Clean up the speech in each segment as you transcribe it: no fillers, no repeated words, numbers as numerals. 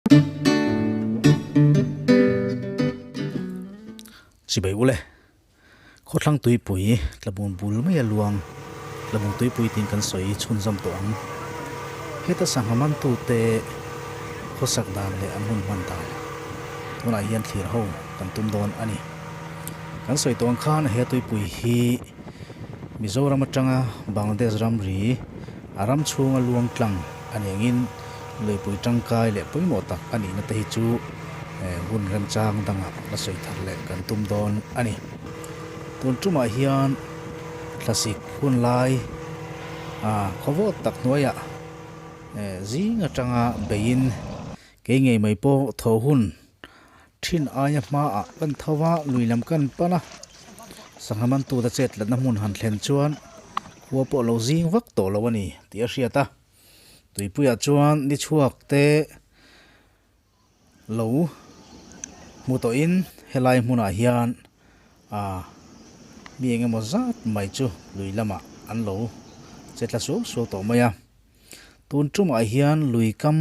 Chibai ule, khawthlang tuipui tlabung bul mai a luang, tlabung tuipui tiin kan sawi chhunzawm tawh ang. Heta sangha mantute khawsak dan leh an hun hman dan tunah hian thlir ho kan tum dawn a ni. Kan sawi tawh ang khan he tuipui hi Mizoram atanga Bangladesh ramri a ram chhunga luang tlang a ni angin luipui tangkai leh pawimawh tak a nihna te hi chu hun remchang dangah la sawi thar leh kan tum dawn a ni. Tun tumah hian thlasik hun lai khawvawt tak hnuaiah zing atanga beiin kei ngei mai pawh tho hun Thin aia hmaah kan tho a, lui lam kan pan a, sangha mantute chet latna hmun han thlen chuan khua pawh lo zing vak tawh lo a ni tih a hriat a. Tuipuiah chuan ni chhuak te lo hmu tawhin helai hmunah hian ah mi eng emaw zat mai chu lui lamah an lo che tla suau suau tawh mai a. Tun tumah hian lui kam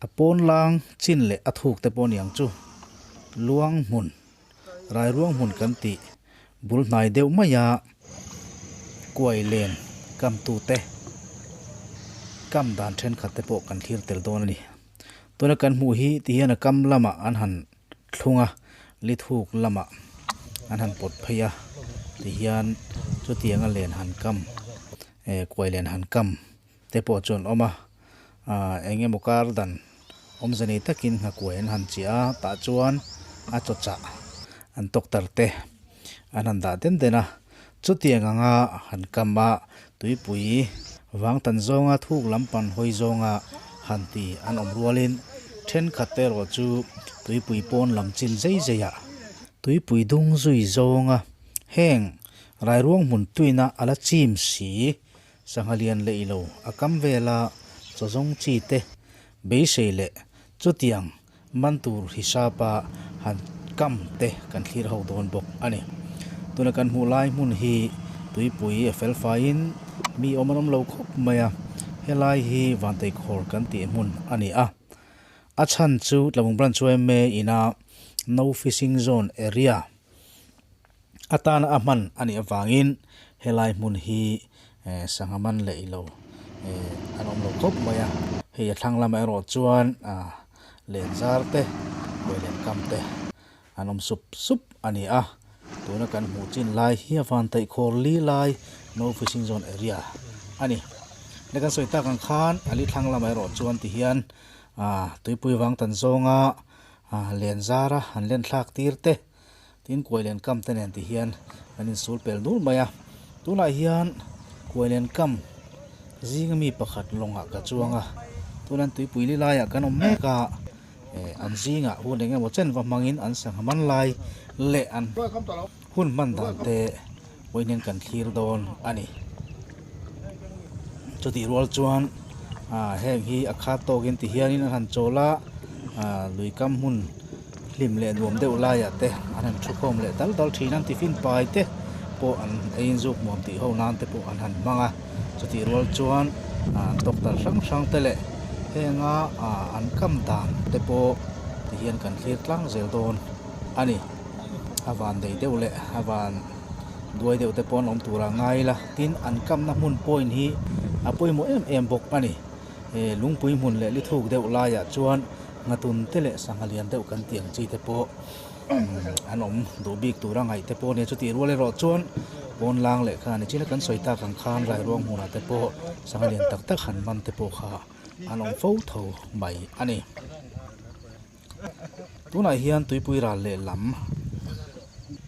A pawn lang chin leh a thuk te pawh niang chu luang hmun, rai ruang hmun kan tih bul hnai deuh mai a, kuai len kam tu te, kam dan thenkhat te pawh kan thlir tel dawn a ni. Tuna kan hmuh hi ti hian a kam lamah an han thlung a, li thuk lamah an han pawt phei a, ti hian chutianga len han kam, kuai len han kam te pawh chu an awm a, aah eng emaw kar dan awmze nei takin nghakuai an han chiah a, tah chuan a chaw chah an tawk tar te an han dah den den a, chutiang anga han kam a tuipui vang tan zawnga thuk lam pan hawi zawnga han ti an awm rualin thenkhat te erawh chu tuipui pawn lam chin zai zai ah tuipui dung zui zawnga heng rairuang hmun tuina a la chim si. Sangha lian leh ilo a kam vela chaw zawng chi te beisei leh chutiang man tur hisapa han kam te kan thlir ho dawn bawk a ni. Tuna kan hmuh lai hmun hi tuipui a fel faiin mi awm an awm lo khawp mai a, helai hi Vanteikhawr kan tih hmun a ni a. A chhan chu Tlabung Branch yma ina No Fishing Zone Area Atana a hman a nih avangin helai hmun hi sangha man leh ilo an awm lo khawp mai a, hei a thlang lamah erawh chuan len zar te kuai len kam te an awm sup sup a ni a, tuna kan hmuh chin lai hi a van taih khawr li lai no fishing zone area a ni. Hei kan sawi tak ang khan a li thlang lamah erawh chuan tihian tuipui vang tan zawnga len zara an len thlak tir te. Tin Kuailen kam te nen ti hian kan insul pel dul mai a, tunah hian Kuailen kam zinga mi pakhat lawngah ka chuang a, tunan tuipui li laiah kan awm mek a, eh an zingah hun eng emaw chen va hmangin an sangha man lai leh an hun hman dan te vawiin hian kan thlir dawn a ni. Chutih rual chuan ah heng hi a khat tawkin ti hianin an han chawl a, ah lui kam hmun hlim leh nuam deuh laiah te an han thu khawm leh dal dal thin a, tiffin pai te pawh an eiin zuk nuam tih ho nan te pawh an han hmang a, chutih rual chuan ah doctor hrang hrang te leh henga ah an kam dan te pawh ti hian kan thlir tlang zel dawn a ni. A van dei deuh leh a van duai deuh te pawh an awm tur a ngai la tin an kamna hmun point hi a pawimawh em em bawk a ni eh lungpui hmun leh li thuk deuh laiah chuan nghatun te leh sangha lian deuh kan tih ang chi te pawh an awm duh bik tur a ngaih te pawh a nia chutih rual erawh chuan pawn lang leh kha ni chin a kan sawi tak ang khan rairuang hmunah te pawh sangha lian tak tak han man te pawh kha an awm fo tho mai a ni. Tunah hian tuipui ral leh lam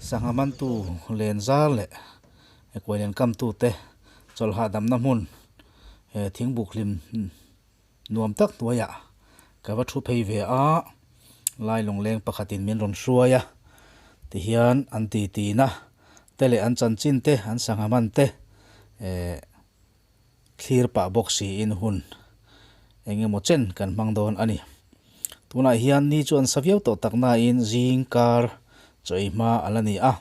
sangha mantu len zar leh kuai len kam tute chawlh hahdamna hmun he thingbuk hlim nuam tak hnuaiah ka va thu phei ve a, lai lawngleng pakhatin min rawn hruai a tihian an titina te leh an chanchin te an sangha man te eh thlir pah bawk siin hun eng emaw chen kan hmang dawn a ni. Tunah hian ni chu an sa viau tawh tak nain zing kar chaw ei hma a la ni a,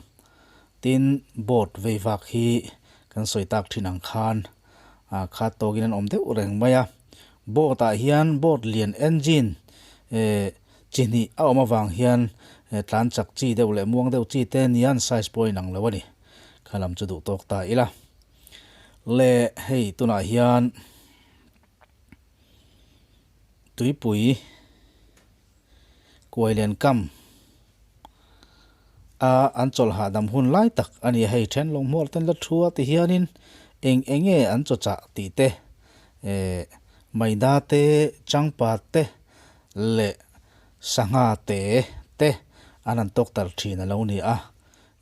tin boat vei vak hi kan sawi tak thin ang khan khat tawkin an awm deuh reng mai a. Boat ah hian boat lian engine eh chi hnih a awm avang hian tlan chak chi deuh leh muang deuh chi te nia an size pawh a inang lo a ni. Kha lam chu duh tawk ta ila. Le hei tunah hian tuipui kuai len kam a an chawlh hahdam hun lai tak a ni a hei then lawng hmuar ten la thu a ti hianin eng eng nge an chaw chah tih te eh maida te changpat te leh sangha te te an han tawk tar thin a lo ni a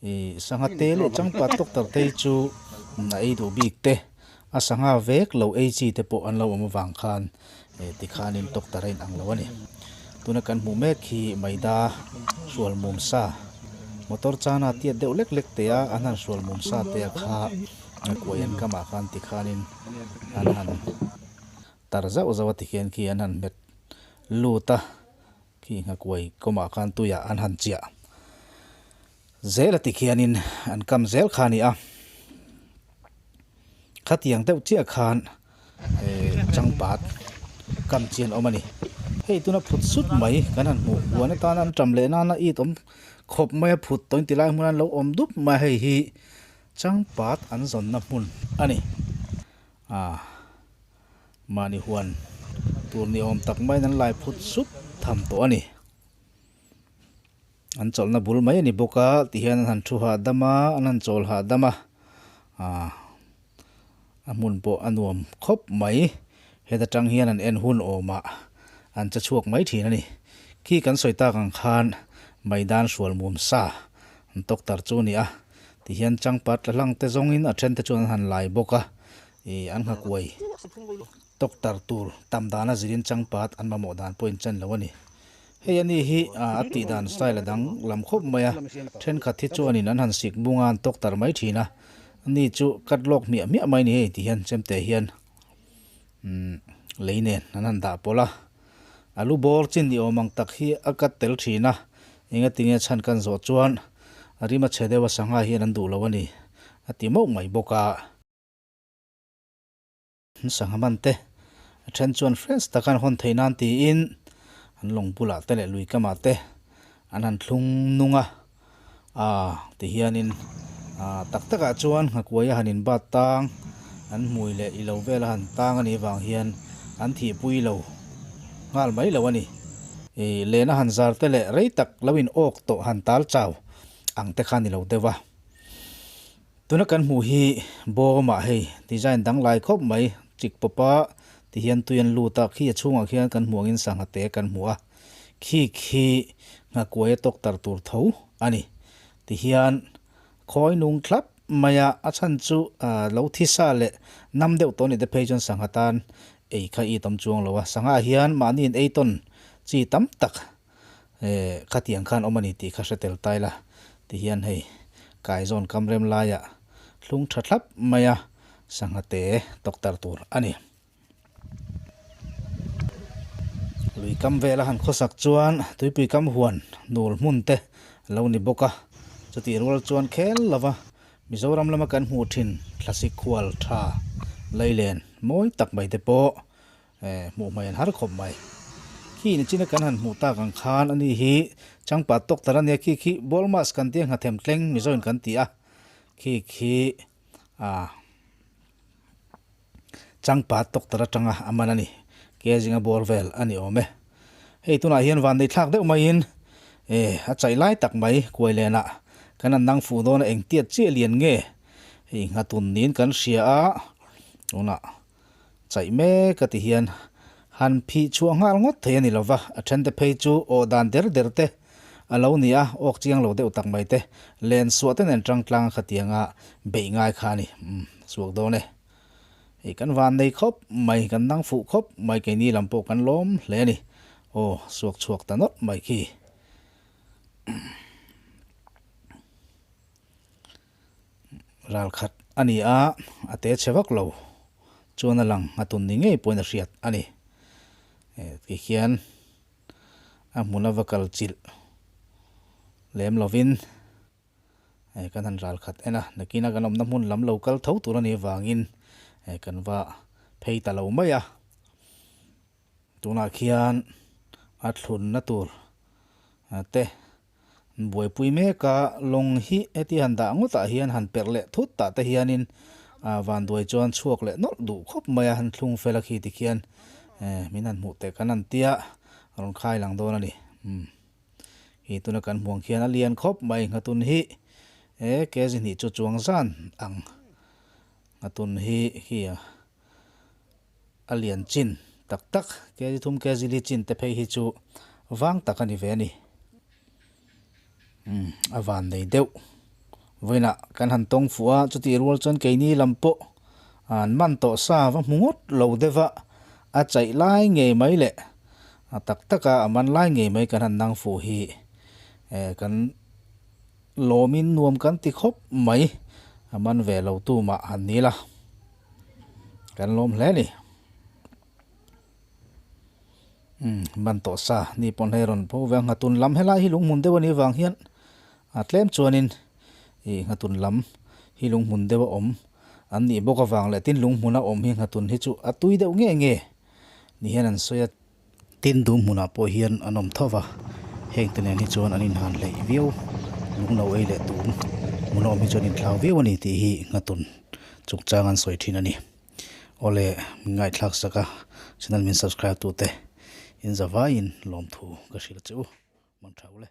ih sangha te leh changpat tawk tar te hi chu a ei duh bik te a sangha vek lo ei chi te pawh an lo awm avang khan eh tikhanin tawk tar a inang lo a ni. Tuna kan hmuh mek hi maida hrual mum sa motor chana tiat deuh lek lek te a an han hrual mum sa te a kha kuai an kamah khan tikhanin an han tar zauh zauh a tikhian khi an han hmet lut a. Khi nghakuai kawmah khan tuiah an han chiah zel a ti khianin an kam zel kha a ni a. Khatiang deuh chiah khan changpat kam chi an awm a ni. Hei tuna phut sut mai kan han hmuh huan atana an ṭam leh nana it awm khawp mai a phut tawh in ti lai hmun an lo awm dup mai a hei hi changpat an zawnna hmun a ni. Aa. Mahni huan tur ni awm tak maiin an lai phut sup tham tawh a ni. An chawlhna bul mai a ni bawk a, tihian an han thu hahdam a, an han chawl hahdam a, aaa a hmun pawh a nuam khawp mai. Heta tang hian an en hun awmah an che chhuak mai thin a ni. Khi kan sawi tak ang khan maidan hrual mum sa an tawk tar chu a ni a, tihian changpat tla hlang te zawngin a then te chuan an han lai bawk a. Ih an nghakuai tawk tar tur tam dana zirin changpat an mamawh dan pawh in chan lo a ni. Hei ani hi a tih dan style a dang lam khawp mai a, thenkhat hi chuanin an han sik bung a an tawk tar mai thin a, ani chu cut lawk hmiah hmiah mai ni hei ti hian chemte hian umm lei nen an han dah pawlh a, a lu bawr chin ni awm ang tak hi a cut tel thin a, engatinge chhan kan zawh chuan a rim a chhe deuh a sangha hian an duh lo a ni a ti mauh mai bawk a. Sangha man te a then chuan fresh taka an hawn theih nan tiin an lawng bulah te leh lui kamah te an han thlung nung a, aaa ti hianin aaa tak takah chuan nghakuai a han in bat tang an hmui leh ilo vel a han tang a nih vang hian an thihpui lo nghal mai lo a ni. Ih len a han zar te leh rei tak lo in awk tawh han tal chau ang te kha ni lo deuh a. Tuna kan hmuh hi bawmah hei design danglai khawp mai chik pawpa ti hian tui an lut a, khi a chhungah khian kan hmuh angin sangha te kan hmu a, khi khi nghakuai a tawk tar tur tho a ni. Ti hian khawi nung thlap mai a, a chhan chu lo thisa leh nam deuh tawh a nih te phei chuan sangha tan ei kha i tam chuang lo a, sangha hian mahni in ei tawn chi tam tak Eh, khatiang khan awm a ni tih kha hre tel tai la, ti hian hei kaizawn kam rem laiah hlung tha thlap mai a, sangha te tawk tar tur a ni. Lui kam vela han khawsak chuan tuipui kam huan nul hmun te a lo ni bawk a, chutih rual chuan khel lova Mizoram lama kan hmuh thin thlasik khual tha leilen mawi tak mai te pawh Eh, hmuh hmai an har khawp mai. Khi ni china kan han hmuh tak ang khan ani hi changpat tawk tar ania khi khi ball mask kan tia nghathem tleng mizoin kan ti a khi khi ah changpat tawk tar atanga a man ani ke zinga bawr vel ani awm e. Hei tunah hian van nei thlak deuh maiin eh a chaih lai tak mai kuai lenah kan han nang fuh dawn a engtiat chiah lian nge hei nghatun niin kan hria a tunah Chaih mek a ti hian han phih chhuah nghal ngawt thei a ni lova, a thente phei chu aw dan der der te a lo ni a, awk chiang lo deuh tak mai te, len suah te nen tang tlang a khatianga beih ngai kha a ni. Umm, suak dawn e. Hei kan van nei khawp mai, kan nang fuh khawp mai, keini lam pawh kan lawm hle a ni. Aw, suak chhuak ta nawlh mai khi. Ral khat a ni a, a te chhe vak lo chuan a lang a tun ni ngei pawhin a hriat a ni. Ti hian a hmun a va kal chilh lem lovin kan han ral khat en a, nakina kan awmna hmun lam lo kal tho tur a nih avangin kan va phei ta lo mai a. Tunah khian a thlunna tur te an buaipui mek a, lawng hi heti han dah ngawtah hian han perh leh thut tah te hianin ah vanduai chuan chhuak leh nawlh duh khawp mai a, han thlung fel a khi tikhian eh min han hmuh teh kan han tia a rawn khai lang dawn a ni umm khi tuna kan hmuh ang khian a lian khawp mai nghatun hi eh kg hnih chu chuang zan ang nghatun hi khi a. A lian chin tak tak, kg thum kg li chin te phei hi chu vang tak a ni ve a ni. Umm a van nei deuh. Vawiinah kan han tawng fuh a, chutih rual chuan keini lam pawh an man tawh sa va hmu ngawt lo deuh a, a chaih lai ngei mai leh a tak tak a a man lai ngei mai kan han nang fuh hi eh kan lawmin nuam kan ti khawp mai, a man ve lo tu mah han ni la. Kan lawm hle ni. Umm ban tawh sa ni pawn hei rawn pho ve a nghatun lam helai hi lunghmun deuh a nih vang hian a tlem chuanin ih nghatun lam hi lunghmun deuh a awm an nih bawk avang leh tin lunghmun a awm hi nghatun hi chu a tui deuh nge nge ni hian an sawi a. Tin dum hmunah pawh hian an awm tho va, heng te nen hi chuan an inhan hleih viau, lungno ei leh tum hmun a awm hi chuan inthlau viau a ni tih hi Nghatun chungchang an sawi thin a ni. Awle, min ngaihthlak sak a, channel min subscribe tute in zavaiin lawmthu ka hrilh che u, man tha ule.